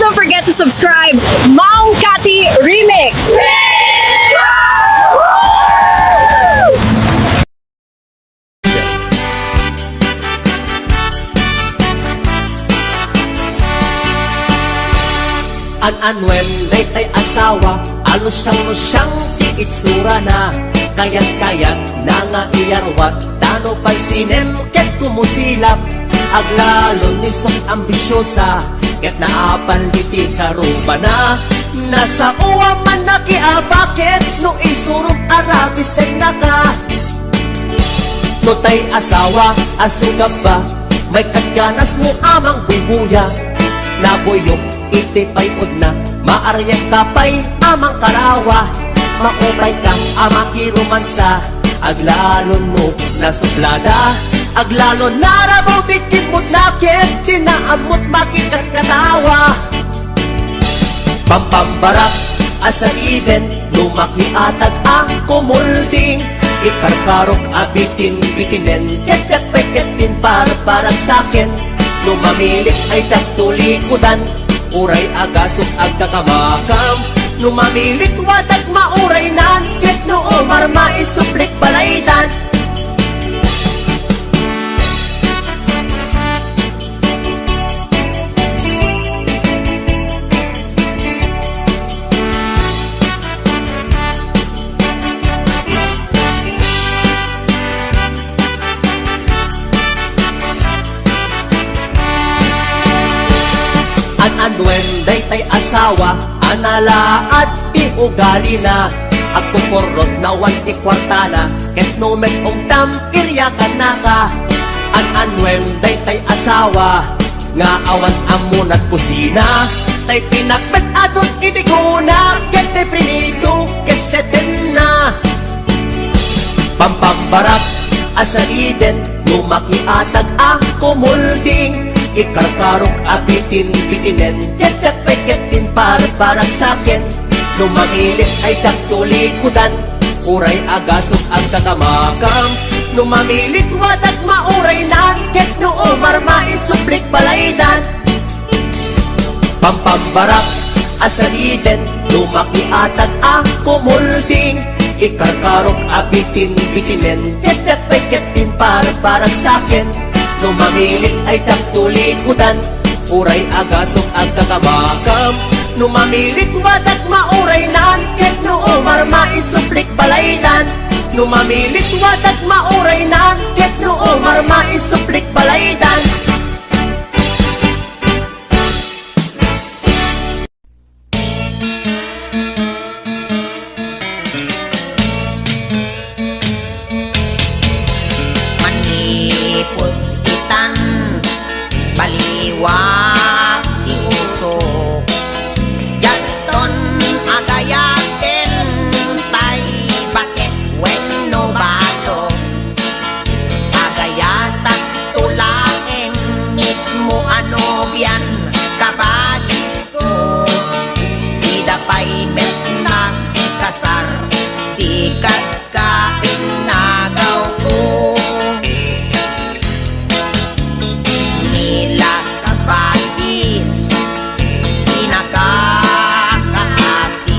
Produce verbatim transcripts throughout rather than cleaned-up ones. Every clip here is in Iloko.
Don't forget to subscribe, Mang Kati Remix! An-anuem daytay asawa, alusiang-lusiang ti itsurana. Kayat-kayatna nga iyarwat, ta no pansinem ket kumusilap. Aglalon ni sok ambisiosa, ket naapan diti karubana. Nasaoam man nakiapaket no isurong a rabisennaka. No tay asawa a sugabba, maikkat ganasmo a mangbubuya. Nabuyok iti pay-odna, maariakka pay a mangkarawa. Maupayka a makiromansa, aglalon no nasublada. Aglalon narabaw ti kimmutna ket ti naammot makikatkatawa. Pampambarak a sariden, no makiatag a kumulding, ikarkarok a bitinbitinen, ket diak pay ket din parparagsaken. No mamilit ay diak tulikudan, uray agasok agkakamakam. No mamilit wadak mauraynan, ket no umar maisublik balaydan. An-anuem daytay asawa a nalaad ti ugalina, agkukurrot na wan ti kuartana, ket no met-ugtam, iriakannaka. An-anuem daytay asawa nga awan ammonat kusina, tay pinakpet a dut iti kuna, ket ti prinito ket setenna. Pampambarak a sariden, no makiatag a kumulding, ikarkarok a bitinbitinen, ket diak pay ket din parparagsaken. No mamilit ay diak tulikudan, uray agasok agkakamakam. No mamilit wadak mauraynan, ket no umar maisublik balaydan. Pampambarak a sariden, no makiatag a kumulding, ikarkarok a bitinbitinen, ket diak pay ket din parparagsaken. No mamilit ay diak tulikudan, uray agasok agkakamakam. No mamilit wadak mauraynan, ket no umar maisublik balaydan. No mamilit wadak mauraynan, ket no umar maisublik balaydan. Manipud itan, baliwag ti usok. Diakton agayaten tay baket wenno bato. Agayatak to laeng mismo a nobian, kabagis ko, ida pay met nagkasar, di kadka pinnagawko. Ni la kabagis, di nakakaasi.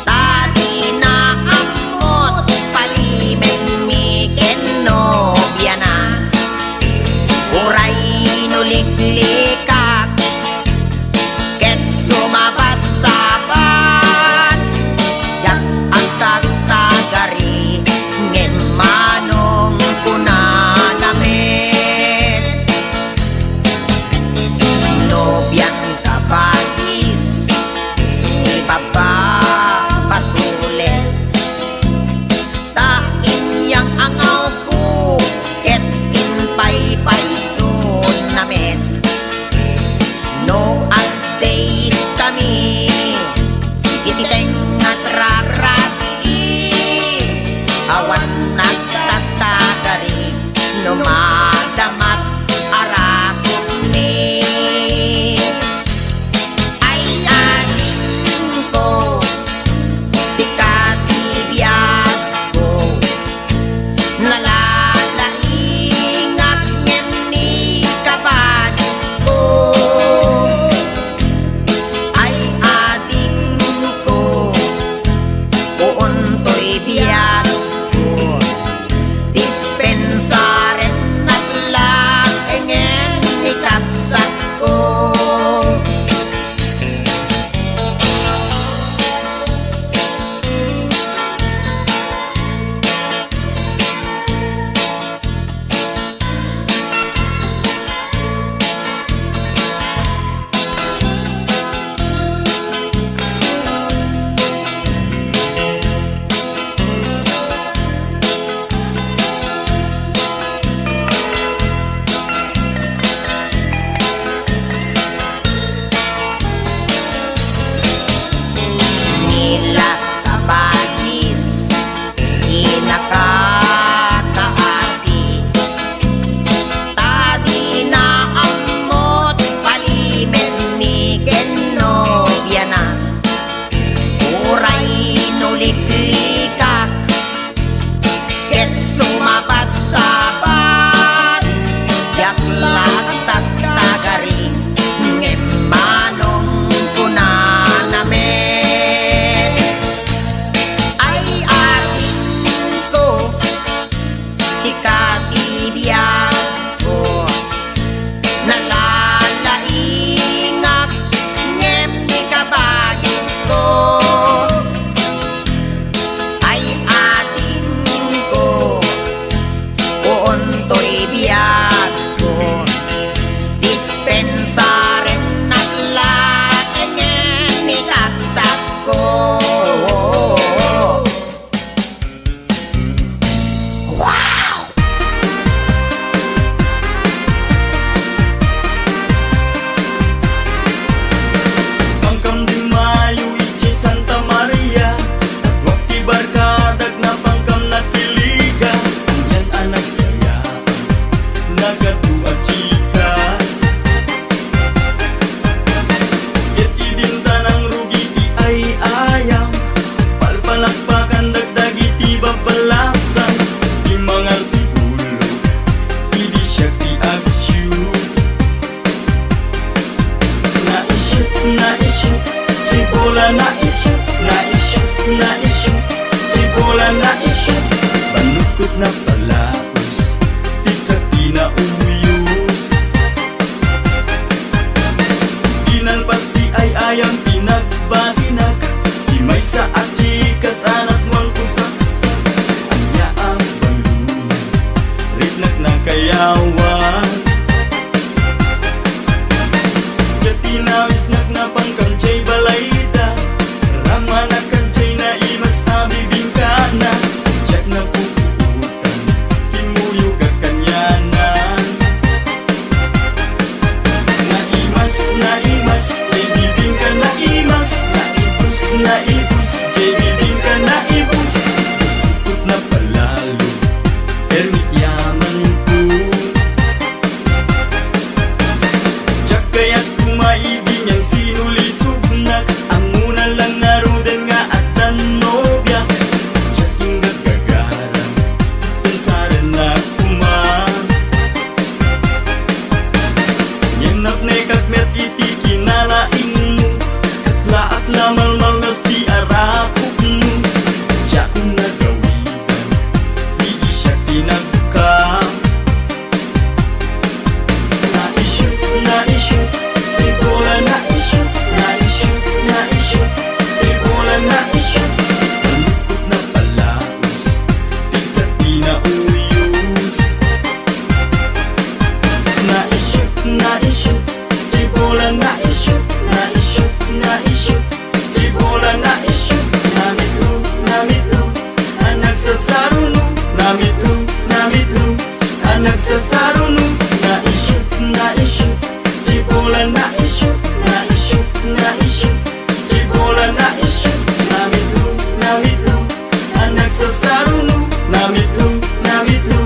Ta dina ammot palimenmi ken nobiana. Uray no liklikak ket sumabatsabat, diak agtagtagari ngem manong kunana met. Nobian kabagis, ipapapasulen. Ta inyang angawko ket impaypaysona met. No agdate kami iti tengnga a rabii, awan nagtatagari no madamat a rakupmi. Ay adingko, sika ti biagko, nalalaingak ngem ni kabagisko. naisyu, ti bola naisyu, naisyu, naisyu, ti bola naisyu. Banukot napalaus, ti sakina umuyos. Inalpas ti ay-ayam ti nagbatinak, ti maysa a chikas a natmuan ko saksak. Ania a balon, ripnak nakayawan. Ket inawisnak napan kadiay balayda, rammanak kadiay naimas a bibingkana. Diak napupuotan, kimmuyogak kaniana. Naimas, naimas, diay bibingka naimas, naibus, naibus, diay bibingka naibus. Sukot napalalo, permi ti amanko. Diak kayat koma idi nian sinulisognak, ammona lang ngaruden nga addan nobiak. Diak inggagagaram, dispensarennak koma. Ngem napnekak met iti kinalaingmo, kaslaak la malmalnas ti arakokmo. Diakon nagawidan, ti siak ti nagka. Naisyu, naisyu, ti bola naisyu, naisyu, naisyu, ti bola naisyu. Malukot napalaus, ti sakina umuyos. Naisyu, naisyu, ti bola naisyu, naisyu, naisyu, ti bola naisyu. Namitlo, namitlo, a nagsasaruno, namitlo, namitlo, a nagsasaruno. Naisyu, naisyu, ti bola naisyu, naisyu, naisyu, ti bola naisyu. Namitlo, namitlo, a nagsasaruno, namitlo, namitlo,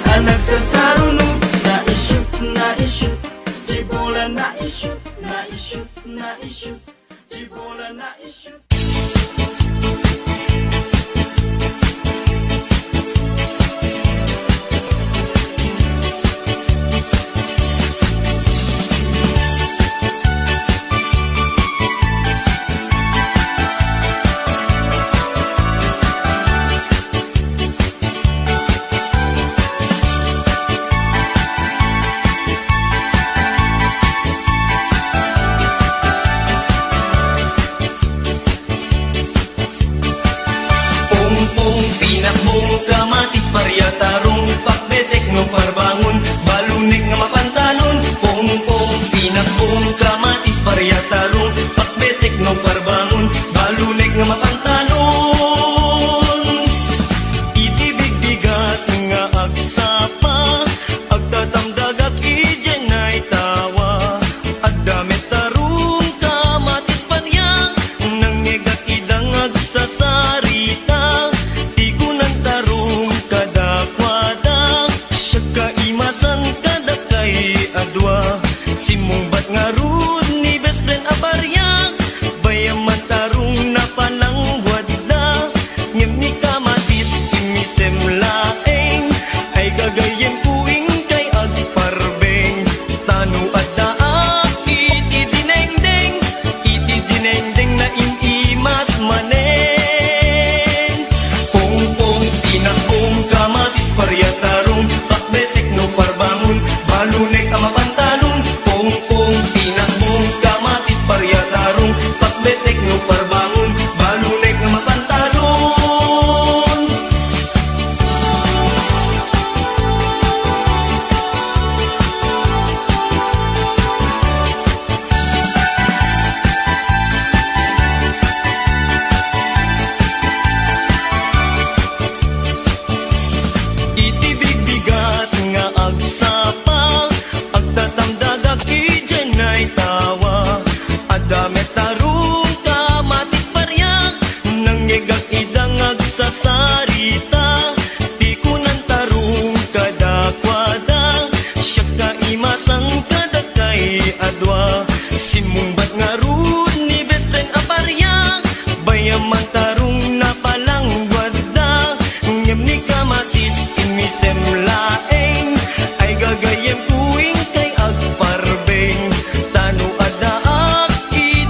a nagsasaruno. Naisyu, naisyu, ti bola naisyu, naisyu, naisyu, ti bola naisyu. Pongpong, pinakbong, kamatis, parya, tarong, pakbetek no parbangon, balonek nga mapantalon. Pongpong, pinakbong, kamatis, parya, tarong, pakbetek no parbangon, balonek nga mapantalon. Iti bigbigat nga agsapa, agtatamdagak idiay naytawa. Adda met tarong, kamatis, parya, nangngegak ida nga agsasarita. Ti kunan tarong kadakuada, siak kaimasan kadakay a dua. Simmungbat ngarud ni best friend a parya, bayaman tarong napalangguadda. Ngem ni kamatis immisem laeng, ay gagayyemko inkay agparbeng. Ta no addaak iti dinengdeng, iti dinengdeng naim-imas manen. Pongpong, pinakbong, kamatis, parya, tarong, pakbetek no parbangon, balonek a mapantalon. Pongpong, pinakbong, kamatis, parya, tarong, pakbetek no parbangon, balonek a mapantalon. Iti bigbigat nga agsapa, agtatamdagak idiay naytawa. Adda met tarong, kamatis, parya, nangngegak ida nga agsasarita. Ti kunan tarong kadakuada, siak kaimasan kadakay a dua. Simmungbat ngarud ni best friend a parya, bayaman tarong napalangguadda. Ngem ni kamatis immisem laeng, ay gagayyemko inkay agparbeng. Ta no addaak iti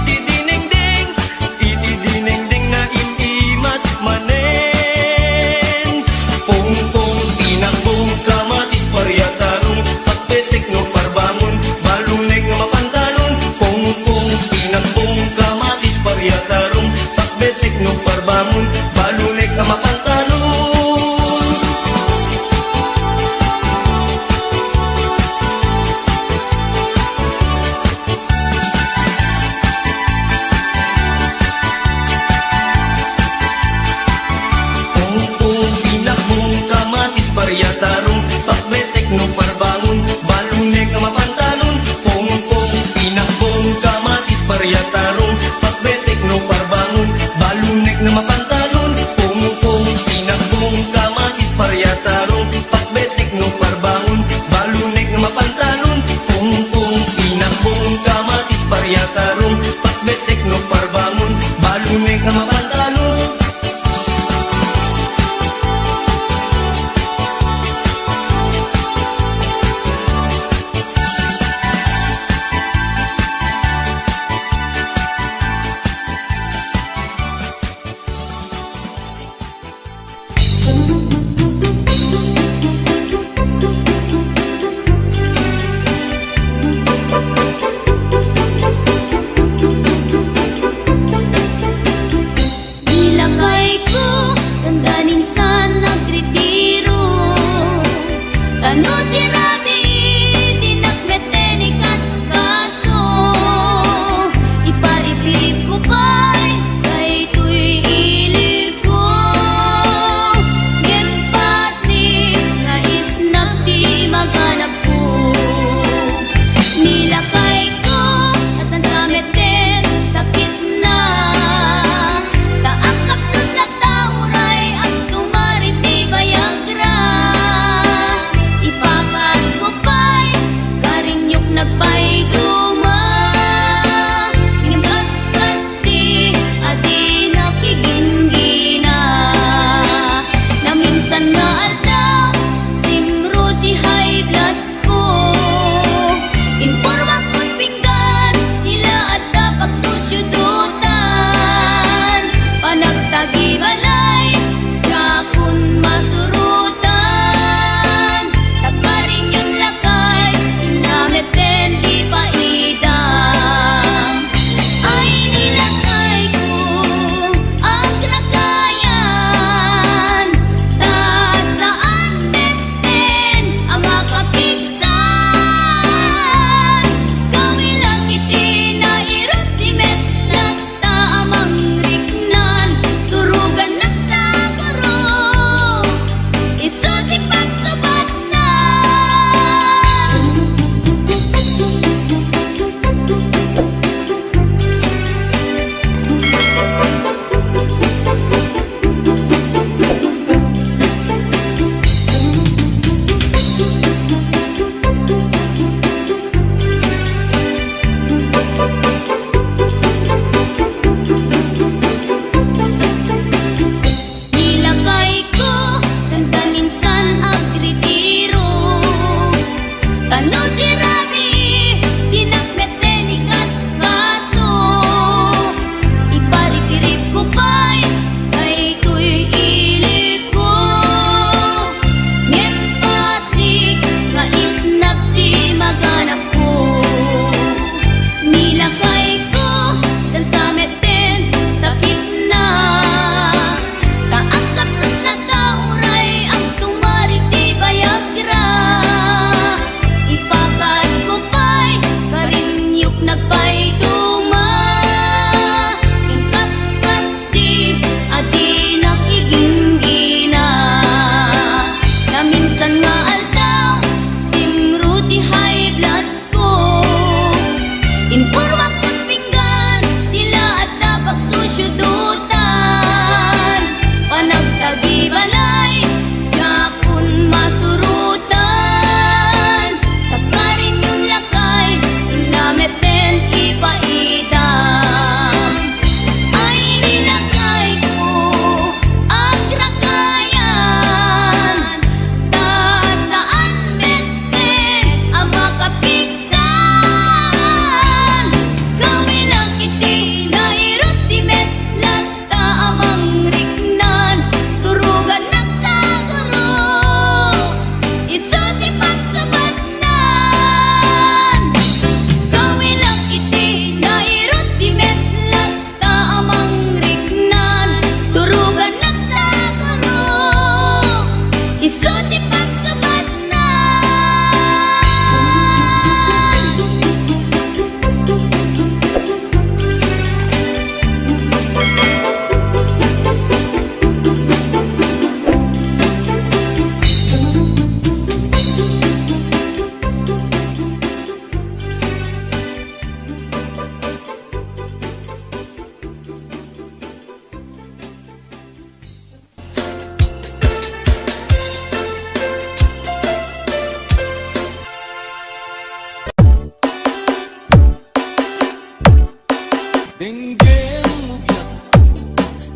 Denggem mo biagko,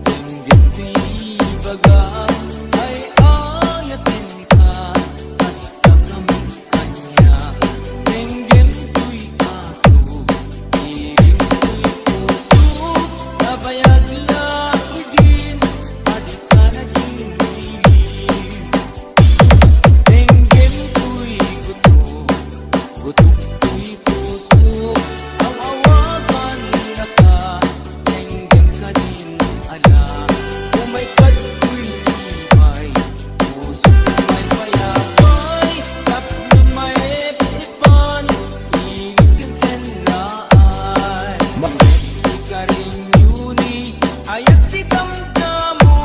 denggem ti ibagam, ay-ayatenka, kasta kami kaniak. Denggem toy aso, ilim toy puso, nabayag la idin, a dika naginggilim. Denggem toy gutom, gutom toy puso, aw-awagannaka, denggem kadin ala. Umay kadtoy sipay, puso may payapay, tapno maep-epan, ilik ken sennaay. Ikarinyo ni ayat ti damdamo,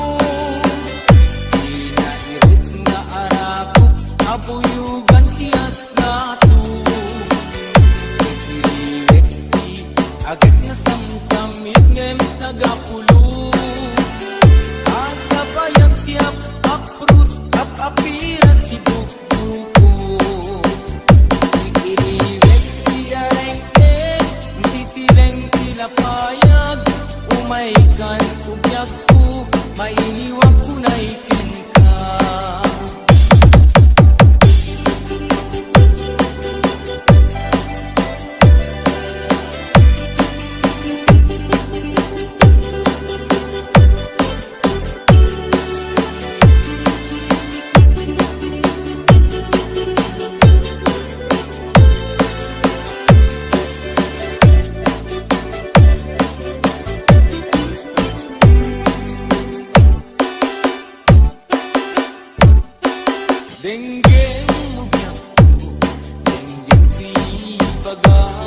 di nairet nga arakop a buyogan ti asaso. Iti liwet ti agek nga samsamit ngem nagapulo. Asabayan ti ap-, aprus, ap-apiras ti bukbuko. Iti liwet ti areng-eng, titileng ti napayag. Umaykan, biagko, mailiwak unay kenka. Denggem mo biagko, denggem ti ibagam,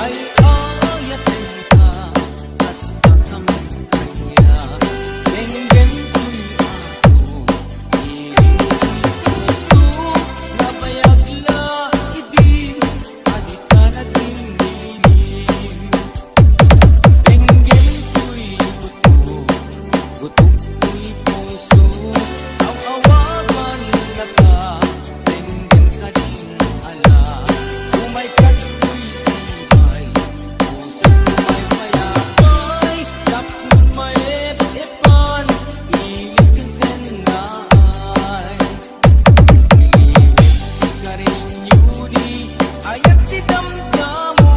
ay-ayatenka, kasta kami kaniak. Denggem toy aso, ilim toy puso, nabayag la idin, a dika naginggilim. Denggem toy gutom, gutom toy puso, aw-awagannaka, denggem kadin ala. Umayka toy sipay, puso may payapay, tapno maep-epan, ilik ken sennaay. Iliwet ti karinyoni, ayat ti damdamo.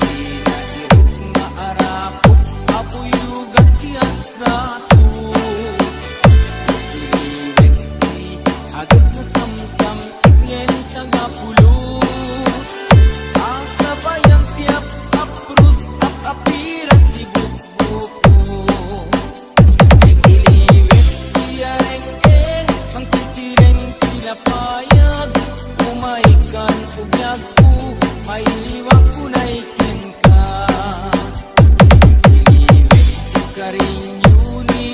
Di nairet nga arakop a buyogan ti asaso. Iliwet ti agek nga samsam-it ngem nagapulo. Asabayan ti ap-, aprus, ap-apiras ti bukbuko. Iliwet ti areng-eng, mangtitireng ti napayag, umaykan, biagko, mailiwak unay kenka. Iliwet ti karinyoni,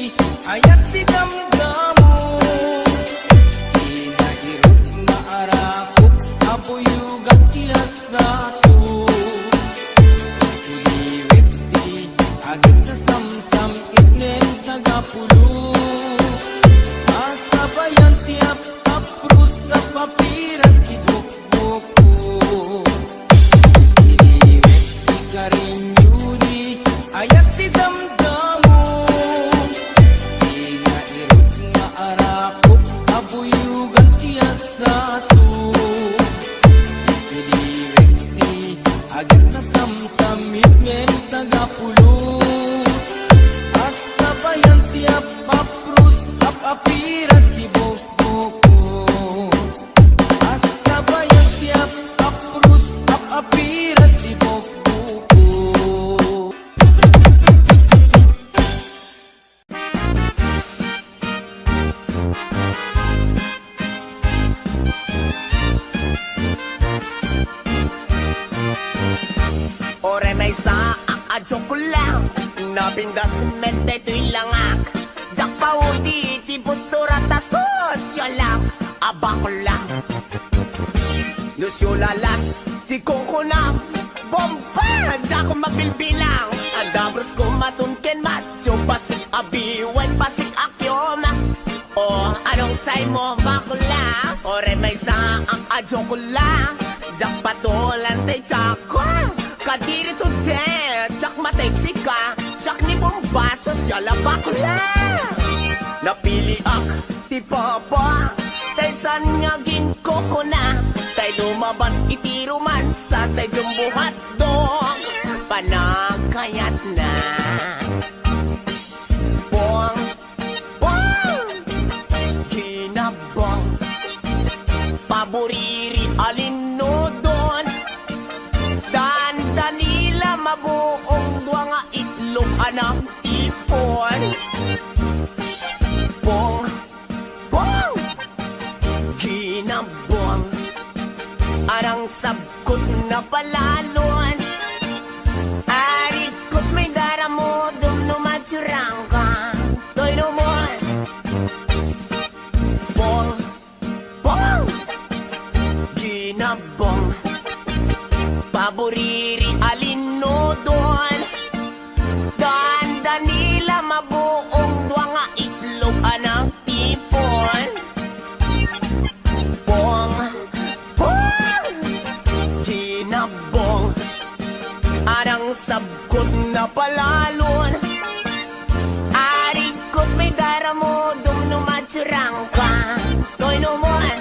ayat ti damdamo. Di nairet nga arakop a buyogan ti asaso. Iliwet ti agek nga samsam-it ngem nagapulo. Asabayan ti ap-, aprus, ap-apiras ti bukbuko. Iliwet ti karinyoni, ayat ti damdamo. Di nairet nga arakop a buyogan ti asaso. Iliwet ti agek nga samsam-it ngem nagapulo. Asabayan ti ap-, aprus, ap-apiras ti bukbuko. Asabayan ti ap-, aprus, ap-apiras ti bukbuko. Uray maysa a joke lang, napintas met daytoy langak. Diak paudi ti postura ta sosyalak a bakla. No siulalas ti kukunam, bomba, diak mabilbilang. Adda bros ko maton ken macho, bassit a B Y, bassit a kiomas. O, anong say mo, bakla? Uray maysa a joke lang, diak patulan tay tiako. Kadiri to det, Sika, siak ni Bombaso, siala bakla. Napiliak ti baba, tay saan nga aginkukuna, tay lumabat iti romansa, tay jumbo hotdog, panagkayatna. Bong, bong, ginabong, paboriri a linudon, dandanila mabuong dua nga itlog a nagtipon. Bong, bong, ginabong, arang sabkot na palalon. Arikot may daramudom no matsurangka. Toy no more. Bong, bong, ginabong, paboriri a linudon, dandanila mabuong dua nga itlog a nagtipon. Bong, bong, ginabong, arang sabkot na palalon. Arikot may daramudom no matsurangka. Toy no more.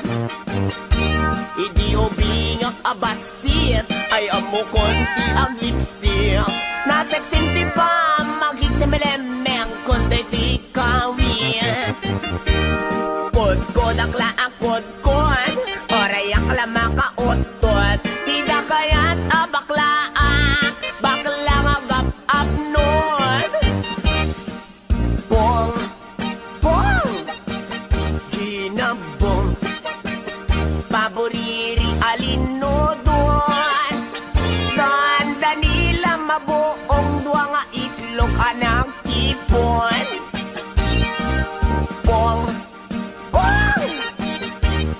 Idi ubingak a bassit, ay ammokon ti aglipstick. Nasexin ti pammagik ti melemeng, kun daytoy kawit. Kudkodak la a kudkod, orayak la makauttot. Dida kayat a bakla a, bakla nga gap-apnod. Bong, bong, ginabong, paboriri a linudon, dandanila mabuong dua nga itlog a nagtipon. Bong, bong,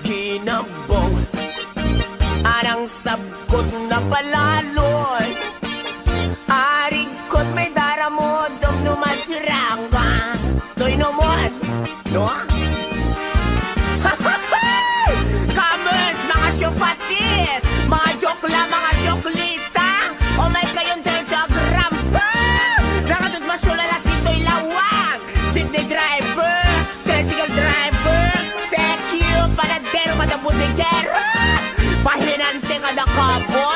ginabong, arang sabkot na palalon. Arigkot may daramudom no matsurangka. Toy no more. No? Kamus, mga siopatid, mga jokla, mga sioklita. O may kayon tayo sa grampa. Nakatut masulala si Toy Lawang, jeepney driver, tricycle driver, sekyo, panadero, kada bodeguero, pahinante, kada kabo.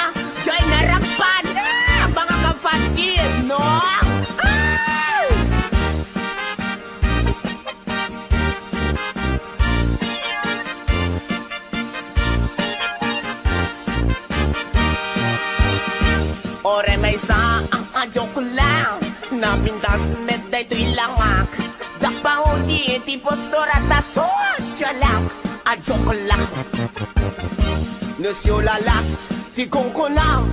Joy, narapan na, mga kapatid, no? Ay! Ore maysa a jokla, napintas met daytoy langak. Diak paudi ti postura ta sosyalak a jokla. No siulalas ti kungkuna,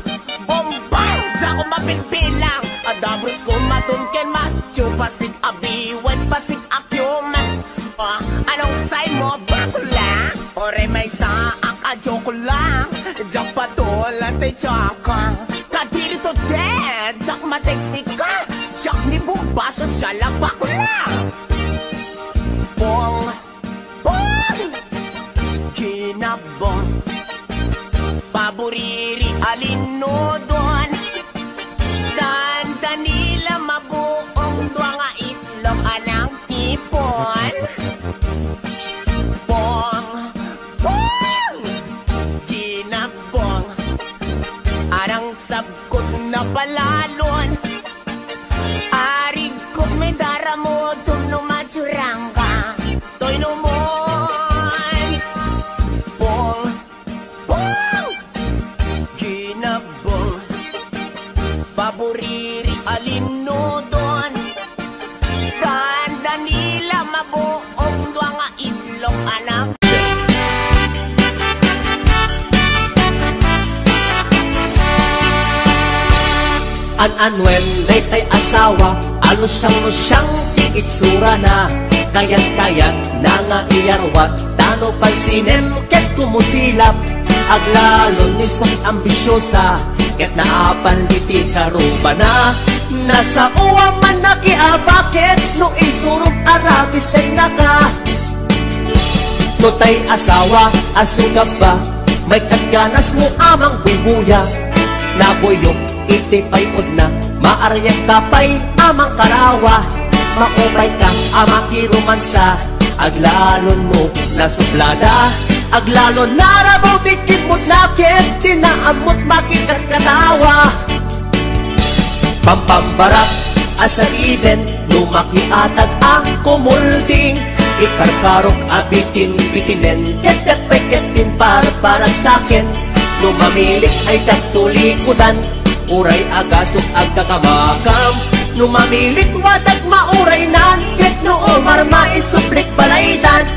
bombang, diak mabilbilang. Adda Bruce Kumaton ken Matthew Pasig, a B Y Pasig, a Q Mas. Ah, anong say mo, bakla? Ore maysa a jokla, diak patulan ti jokla. Kadiri to, diak mategsika. Siak ni Bombaso, siala bakla. Bong, bong, ginabong, paboriri a linudon, dandanila mabuong dua nga itlog a nagtipon. Bong, bong, ginabong, arang sabkot na palalon. Arigkot may daramudom no matsurangka. Toy no more. Bong, bong, ginabong, paboriri a linudon, dandanila mabuong dua nga itlog a nag- An-anuen daytay asawa, alusiang-lusiang ti itsurana, kayat-kayatna nga iyarwat, tano pansinem ket kumusilap. Aglalo ni Sophie ambisiosa, ket naapan iti karubana. Nasaoa man nakiabaket no insurog a rabisennaka. No tay asawa a sugabba, maikkat ganas mo a mangbuybuya. Nabuyok iti pay-odna, Aarianka pay a mangkarawa, maupayka a makiromansa, aglalon no nasublada, aglalon narabaw ti kimmutna ket ti naammot makikatkatawa. Pampambarak a sariden no makiatag a kumulding, ikarkarok a bitinbitinen, ket diak pay ket din parparagsaken, no mamilik ay diak tulikudan, uray agasok agkakamakam, no mamilik wadag mauraynan, ket no umar maisublik balaydan.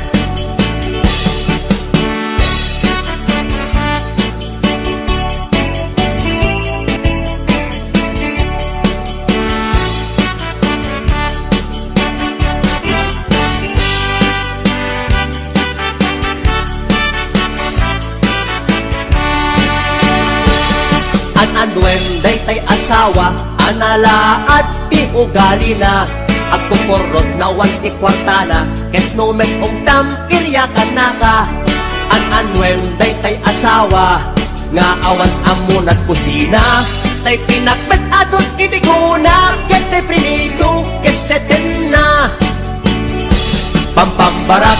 An-annuem daytay asawa a nalaad ti ugalina, agkukurrot na wan ti kuartana, ket no met ugtam, iryakannaka. An-annuem daytay asawa nga awan ammo nagkusina, tay pinakpet adut iti kuna, ket tay prinito ket setenna. Pampambarak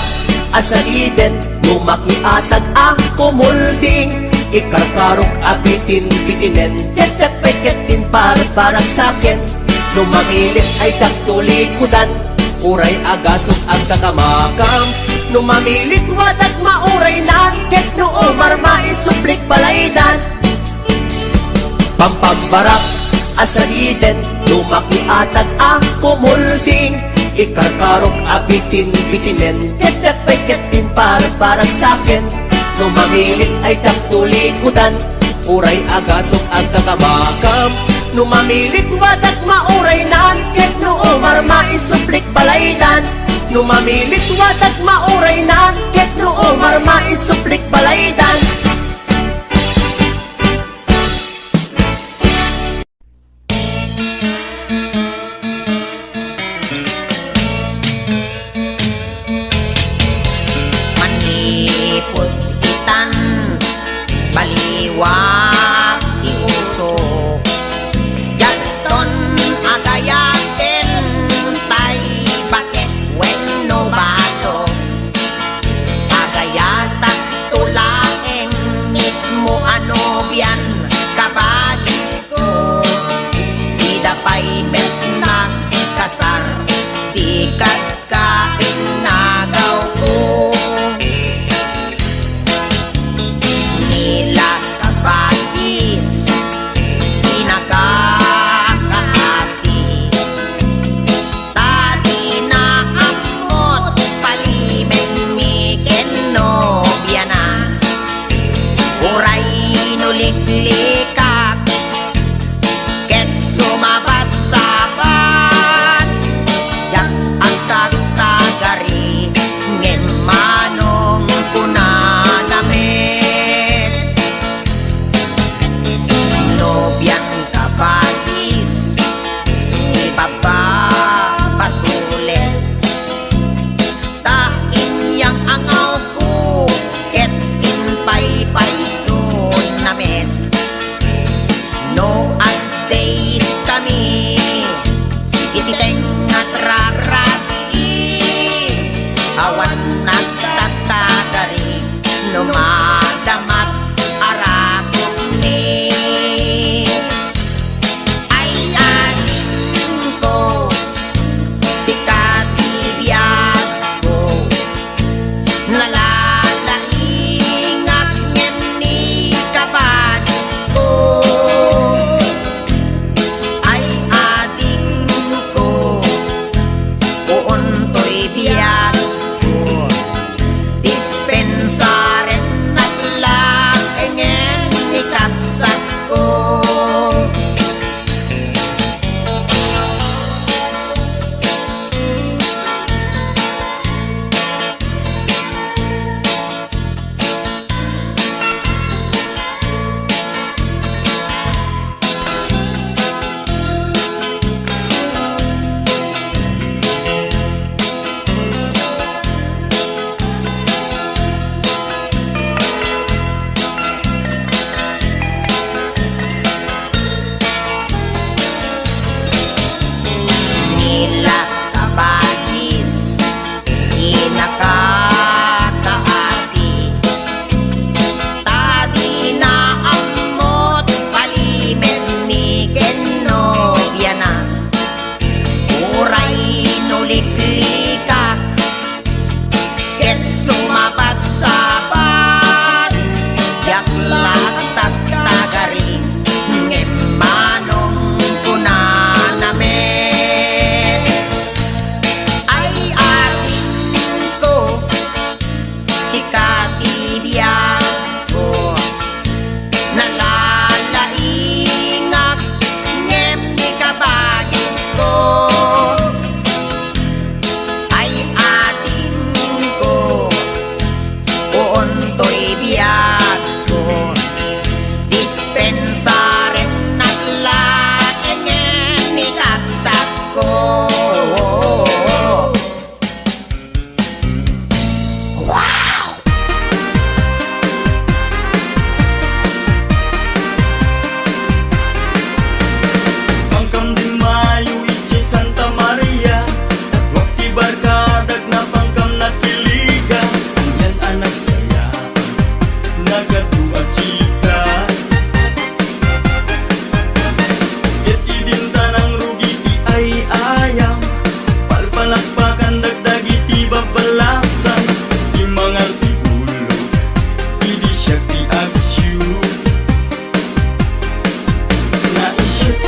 a sariden no makiatag a kumulding, ikarkarok a bitinbitinen, ket diak pay ket din parparagsaken, no mamilik ay diak tulikudan, uray agasok agkakamakam, no mamilik wadag mauraynan, ket no umar maisublik balaydan. Pampambarak a sariden no makiatag a kumulding, ikarkarok a bitinbitinen, ket diak pay ket din parparagsaken, no mamilik ay diak tulikudan, uray agasok agkakamakam, no mamilik wadag mauraynan, ket no umar maisublik balaydan, no mamilik wadag mauraynan, ket no umar maisublik balaydan. Manipud itan, baliwag ti usok. Diakton agayaten tay baket wenno bato. Agayatak to laeng mismo a nobian, kabagis ko. Ida pay met nagkasar, di kadkain nagawko. Nila kabagis, di nakakaasi. Ta di naammot palimenmi ken nobiana. Uray no liklikak ket sumabatsabat, diak agtagtagari ngem manong kunana met. Nobian kabagis, ipapapasulet. Ta inyang angawko ket impaypayso na met. No ag-date kami iti tengnga at rabrabii, awan nagtatagari no madamat a rakupni. Ay adingko, sika ti biagko, nalalaingak ngem ni kabagisko. Ay adingko, puon toy biagko, dispensaren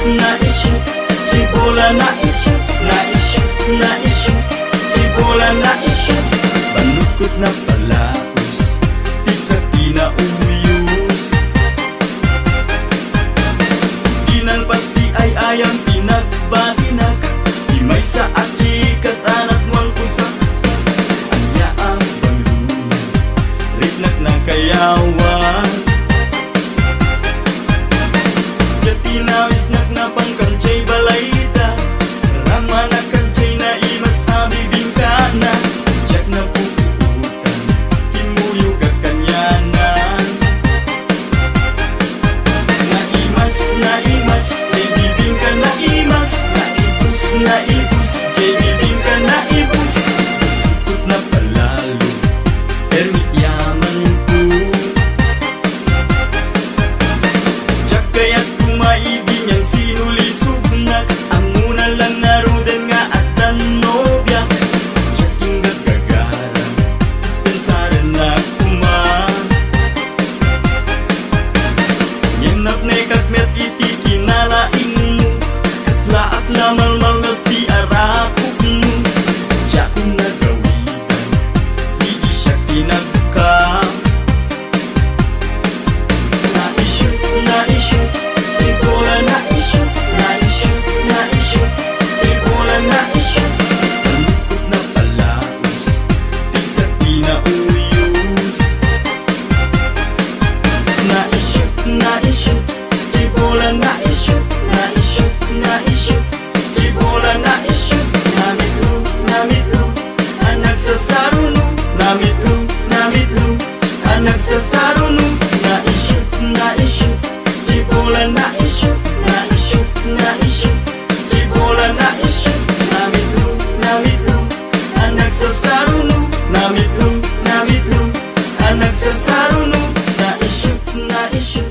Naisyu, ti bola naisyu, naisyu, naisyu, ti bola naisyu. Balukot napalaus, ti sakki nauyos. Kinalpas ti ay-ayam ti nagbatinak, ti maysa a chikas a natmuang kusaksak. Ania a bangluna, riknak nakayawan. Ket inawisnak napan kadiay balayda, ramanak kadiay naimas a bibingkana. Diak napupuotan, kimmuyogak kaniana. Naimas, naimas, diay bibingka naimas, naibus, naibus, diay bibingka naibus. Sukot napalalo, permi ti amanko. Diak kayat koma idi nian sinulisognak, ammona lang ngaruden nga addan nobiak. Diak inggagagarang, dispensarennak koma. Ngem napnekak met iti kinalaingmo, kaslaak la malmalngas ti arakokmo. Diakon nagawidan, idi siak tinagka. Naisyu, naisyu, ti bola naisyu, naisyu, naisyu, ti bola naisyu. Balukot napalaus, ti sakki nauyos. Naisyu, naisyu, ti bola naisyu, naisyu, naisyu, ti bola naisyu. Namitlo, namitlo, a nagsasaruno, namitlo, namitlo, a nagsasaruno. Naisyu, naisyu, ti bola naisyu, naisyu, naisyu, ti bola naisyu. Namitlo, namitlo, a nagsasaruno, namitlo, namitlo, a nagsasaruno. Naisyu, naisyu,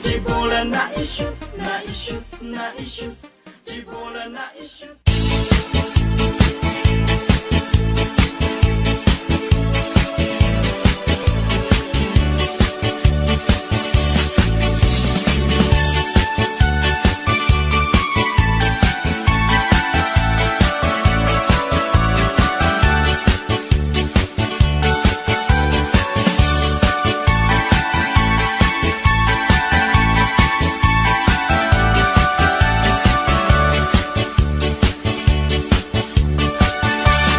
ti bola naisyu, naisyu, naisyu, ti bola naisyu.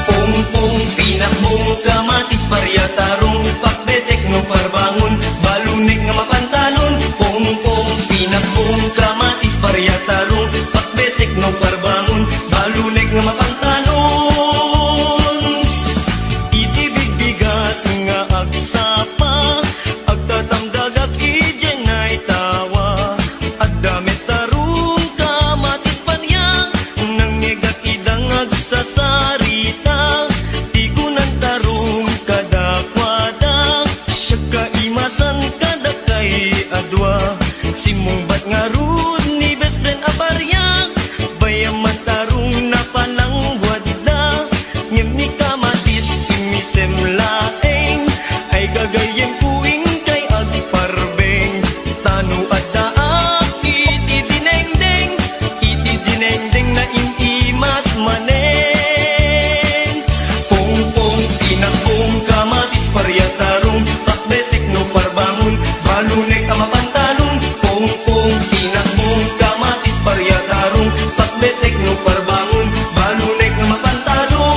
Pungpung, pinakbong, kamatis, paria, tarong, pakbetek no parbangon, balunek nga mapantalon. Pungpung, pinakbong, kamatis, paria, tarong, pakbetek no parbangon, balunek nga mapantalon. Iti bigbigat nga agsapa, agtatamdagak idiay naytawa. Adda met tarong, kamatis, paria, nangngegak ida nga agsasarita. Ti kunan tarong kadakuada, siak kaimasan kadakay a dua. Simmungbat ngarud ni best friend a paria, bayaman tarong napalangguadda. Ngem ni kamatis immisem laeng, ay gagayyemko inkay agparbeng. Ta no addaak iti dinengdeng, iti dinengdeng naim-imas manen. Pungpung, pinakbong, kamatis, paria, tarong, pakbetek no parbangon, balunek a mapantalon. Pungpung, pinakbong, kamatis, paria, tarong, pakbetek no parbangon, balunek a mapantalon.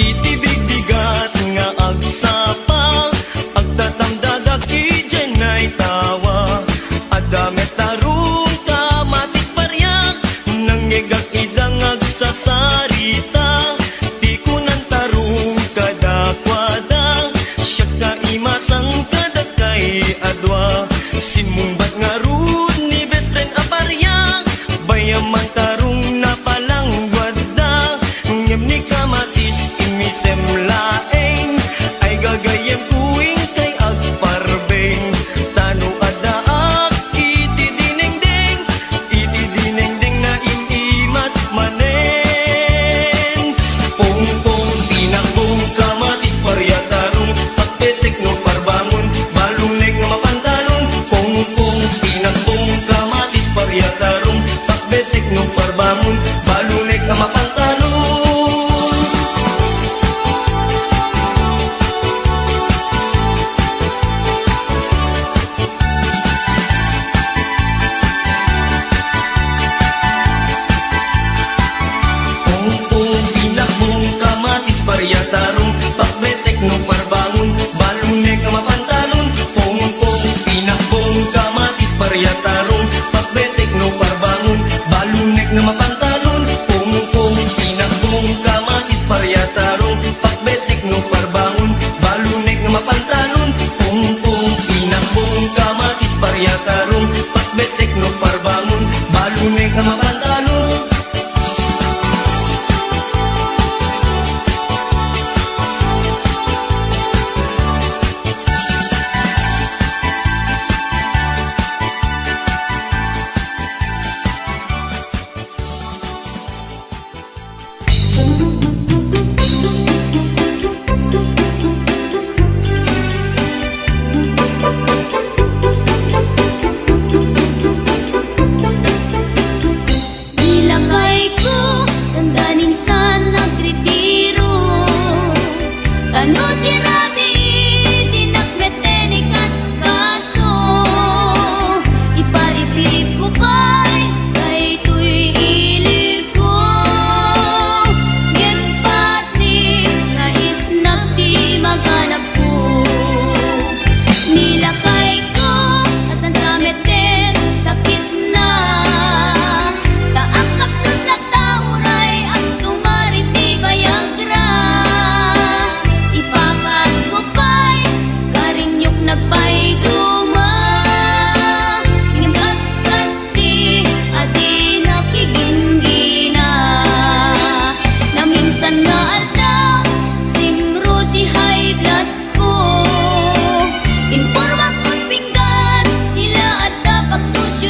Iti bigbigat nga agsapa, agtatamdagak idiay naytawa. Adda met tarong, kamatis, paria, nangngegak ida nga agsasarita. Ti kunan tarong kadakuada, siak kaimasan kadakay a dua. Simmungbat ngarud ni best friend a paria, bayaman tarong napalangguadda. Ngem ni kamatis immisem laeng, ay gagayyemko inkay agparbeng. Ta no addaak iti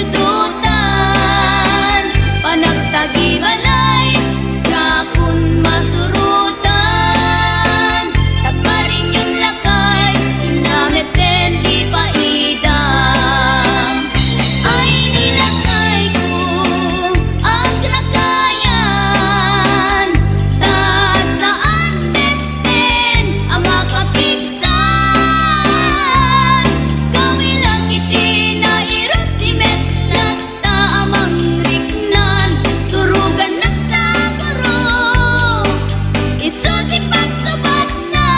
Dutan, panagtagibalay, diakon masurutan. Sa karinyon lakay, inna metten ipaidam. Ay, ni lakayko, agrakayan, ta saan metten a makapigsa. San, kawilak iti nairut ti metlatta a mangriknan, turugannak sa guro, isu ti pagsubatna.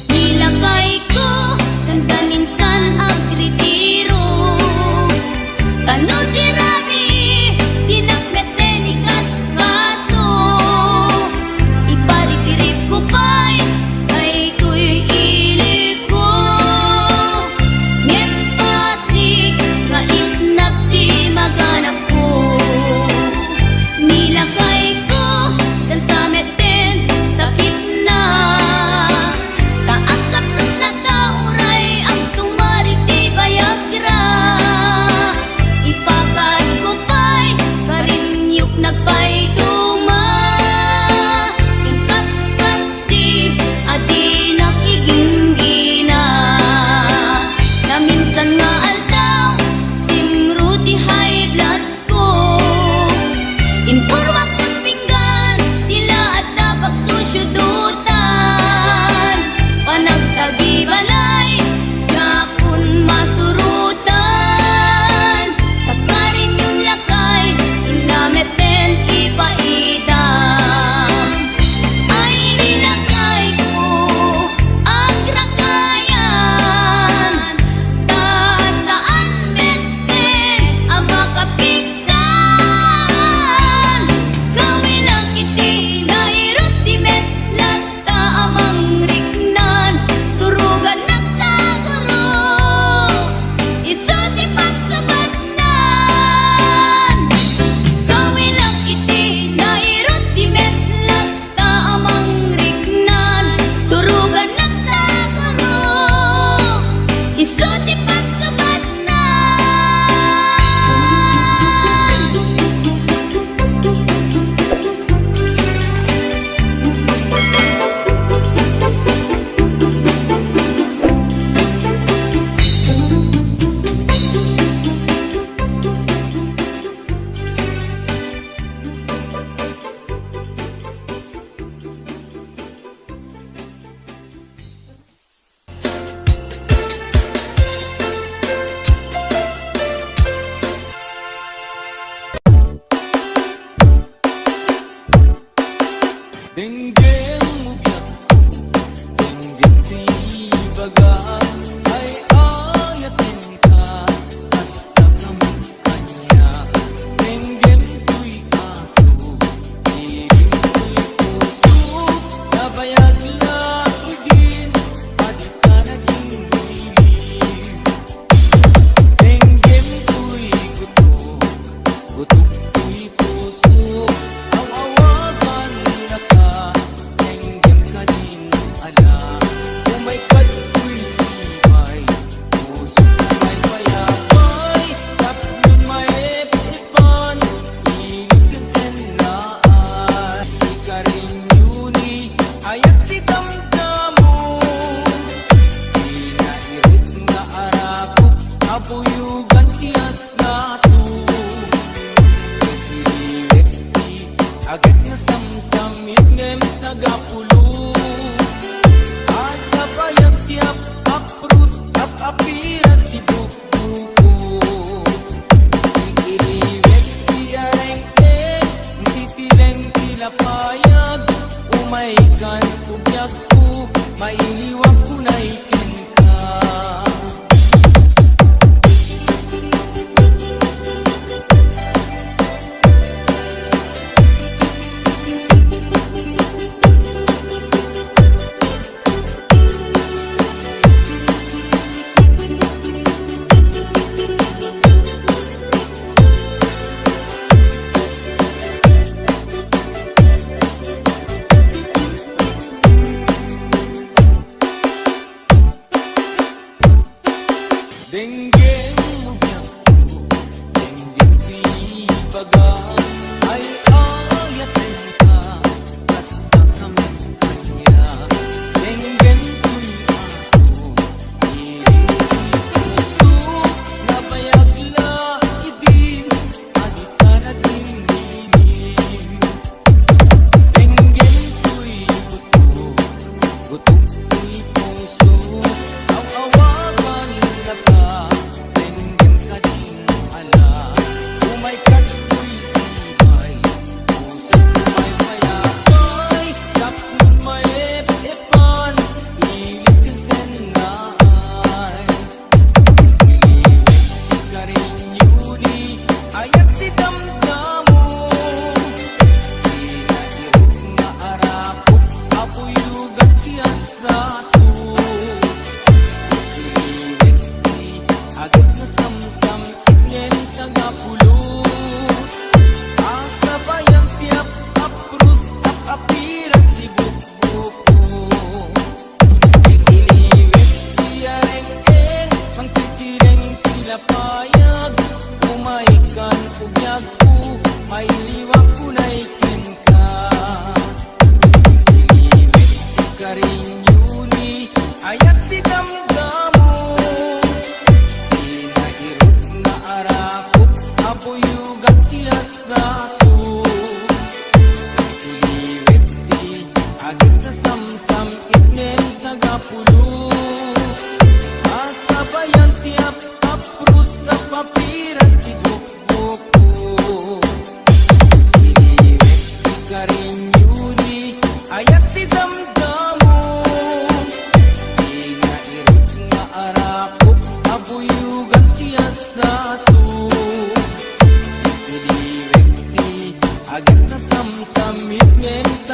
Ni lakayko, dandan insan agritiro. Tano ti rabii, dinak metten ikaskaso. Iparikiripko pay daytoy iliko. Ngem bassit nga isnap ti maganakko. Ni lakayko, dansa metten sakitna. Ta agkapsut la ta uray agtumar iti bayagra. Ipakadko pay, karinyo nagpayduma. Ngem kaskasti a dinak iginggina. Naminsan nga aldaw, simro ti high blood ko. Impurwak ket pinggan ti laat ta pagsusudutan. Panagtagibalay, diakon masurutan. Sa karinyon lakay, inna metten ipaidam. Ay, ni lakayko, agrakayan, ta saan metten a makapigsa. San, kawilak iti nairut ti metlatta a mangriknan, turugannak sa guro, isu ti pagsubatnan. Kawilak iti nairut ti metlatta a mangriknan, turugannak sa guro, isu ti pagsubatnan. Denggem mo biag, denggem ti bagak, ay ayatenka, hasta kami. Kaniak, denggem toy aso, denggem toy puso, nabayag la idin, a dika naginggilim. Denggem toy gutok, gutok toy puso, aw-awagan naka, denggem kadin ala, umay kadtoy sibay. Puso may payapay, tapno maep-epan, init ken sennaan. Ikarinyo ni ayat ti damdamo, ti nairet nga arakop a buyogan ti aslaso. Iliwek ti aget nga samsamit ngem nagapulo. Asabayan ti ap-apros, ap-apiras ti bukbuko. Iliwek ti areng-eng, titileng ti lapayag. Umaykan, biagko, mailiwak unay kenka.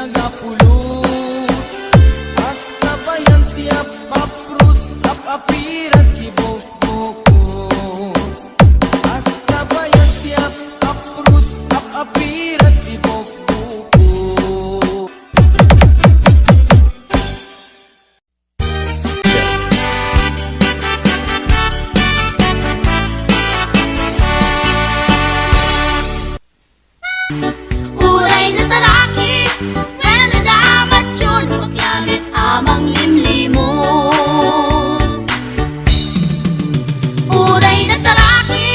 Nagapulot, asabayan ti appaprus, ap-apiras ti bukbukot. Asabayan ti appaprus, ap-apiras ti bukbukot. Uray nataraki, wenno namatyon, bakla met a manglimlimo. Uray nataraki,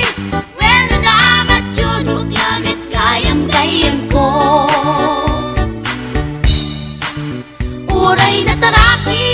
wenno namatyon, bakla met gayam-gayamko. Uray nataraki,